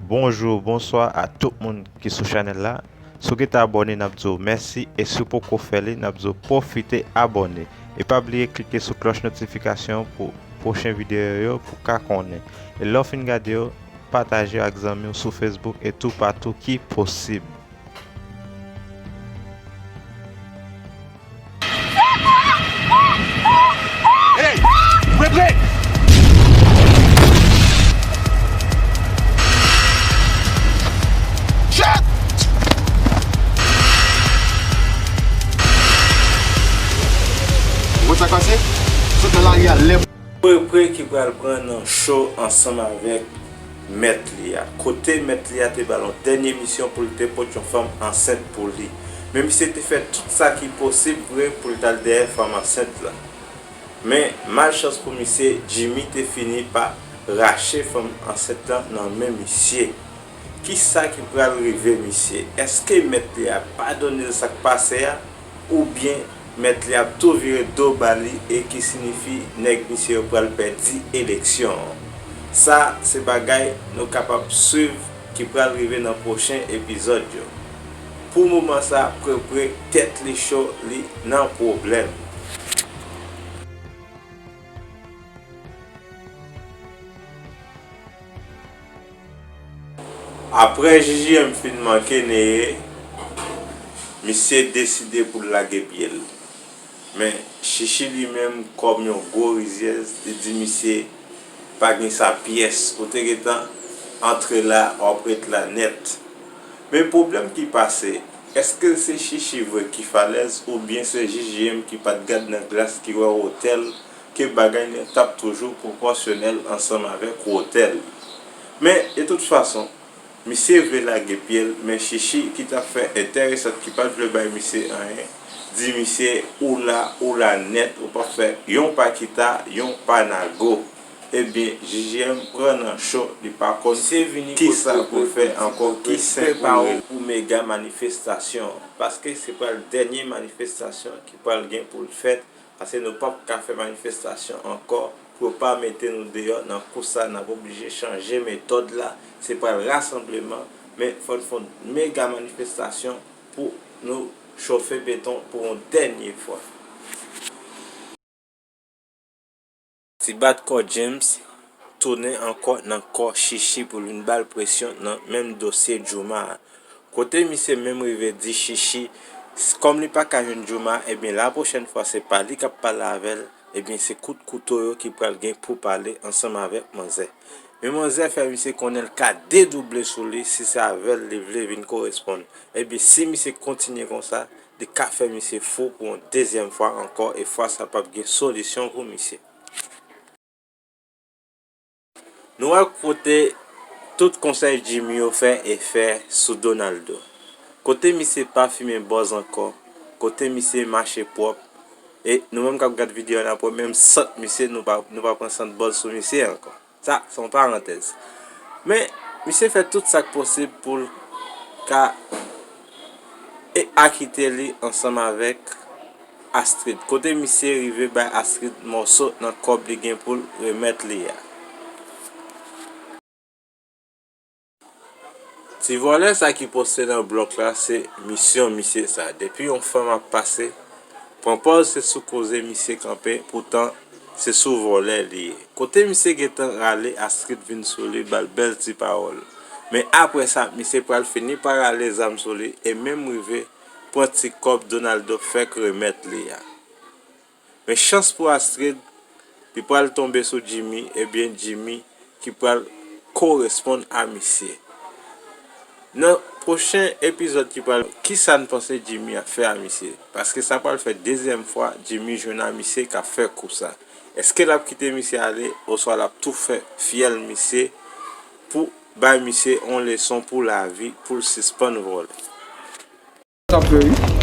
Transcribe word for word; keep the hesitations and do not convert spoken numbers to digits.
Bonjou, bonswa a tout moun ki sou chanèl la. Si w gentan abòne, n ap di w mèsi, e si w poko fè li, n ap di w pwofite abòne. E pa bliye klike sou klòch notifikasyon pou pwochen videyo yo pou w ka konnen. E lè w fin gade yo, pataje yo ak zanmi w sou Facebook e toupatou ki posib. Hey! Prepare! Shot! Ou konn sa k pase? Sot nan lari a lè. Prepare ki pral pran nan cho ansanm avèk mèt li a. Kote mèt li a te ba l yon dènye misyon pou l te pot yon fanm ansent pou li. Men misye te fè tout sa ki posib vre pou l t al dèyè fanm ansent la. Men, malchans pou misye, Jimmy te fini pa rache fanm ansent lan nan men misye. Kisa ki pral rive misye? Èske mèt li a padone l sa k pase a? Oubyen mèt li ap tou vire do ba li e ki sinifi nèg misye yo pral pèdi eleksyon an. Sa se bagay nou kapab swiv ki pral rive nan pwochen epizòd yo. Pou moman sa, Prepare tèt li cho, li nan pwoblèm. Apre J J M fin manke Neye, misye deside pou l lage pye l. Men, Chichi li menm, kòm yon gwo rizyèz, li di misye, "Pa gen sa pyès, ou te gentan antre la, w ap ret la nèt." Men pwoblèm ki pase, èske se Chichi vre ki falèz oubyen se J J M ki pa t gad nan glas ki wè wotè l ke bagay lan t ap toujou pwopòsyonèl ansanm avèk wotè l. Men, de tout fason, misye vle lage pye l, men Chichi ki t ap fè enteresant, ki pa t vle bay misye anyen, di misye, "Ou la, ou la nèt, ou p ap fè yon pa kita, yon pa nago." Ebyen, J J M pran nan cho, li pa konn kisa pou l fè ankò, ki sen pou rele. Misye vini kote Prepare pou mega manifestasyon, paske se pral dènye manifestasyon ki pral gen pou l fèt. Paske nou p ap ka fè manifestasyon ankò pou yo pa mete nou deyò nan kou sa, n ap oblije chanje metòd la. Se pral rasanbleman, men fò n fè yon mega manifestasyon pou nou chofe beton pou yon dènye fwa. Ti bat kò James tounen ankò nan kò Chichi pou l vin ba l presyon nan menm dosye Jooma a. Kote misye menm rive di Chichi, s-, kòm li pa ka jwenn Jooma, ebyen, lapwochèn fwa, se pa li k ap pale avè l, ebyen, se kout kouto yo ki pral gen pou pale ansanm avèk manzè. Men manzè fè misye konnen l ka dedouble sou li si se avè l li vle vin koresponn. Ebyen, si misye kontinye konsa, li ka fè misye fou pou yon dezyèm fwa ankò, e fwa sa p ap gen solisyon pou misye. Nou wè kote tout konsèy Jimmy yo fè efè sou Donaldo. Kote misye pa fimen bòz ankò, kote misye mache pwòp, e nou menm k ap gad videyo a, n ap wè menm sant misye, nou pa, nou pa pran sant bòz sou misye ankò. Sa, se yon parantèz. Men, misye fè tout sa k posib pou l ka e akite li ansanm avèk Astrid. Kote misye rive bay Astrid mòso nan kòb li gen pou l remèt li a. Ti vòlè sa ki poste nan blòk la, se misyon misye sa. Depi yon fanm ap pase, pran pòz se sou koze misye kanpe, poutan se sou vòlè li ye. Kote misye gentan rale Astrid vin sou li, ba l bèl ti pawòl. Men apre sa, misye pral fini pa rale zam sou li e menm rive pran ti kòb Donaldo fèk remèt li a. Men chans pou Astrid, li pral tonbe sou Jimmy, ebyen Jimmy ki pral koresponn a misye. Nan pwochen epizòd ki pral, kisa n panse Jimmy ap fè a misye? Paske sa pral fè dezyèm fwa Jimmy jwenn a misye k ap fè kou sa. Èske l ap kite misye ale, oswa l ap tou fè fyèl misye pou bay misye yon leson pou lavi, pou l sispann vòlè? Sa ap fè wi.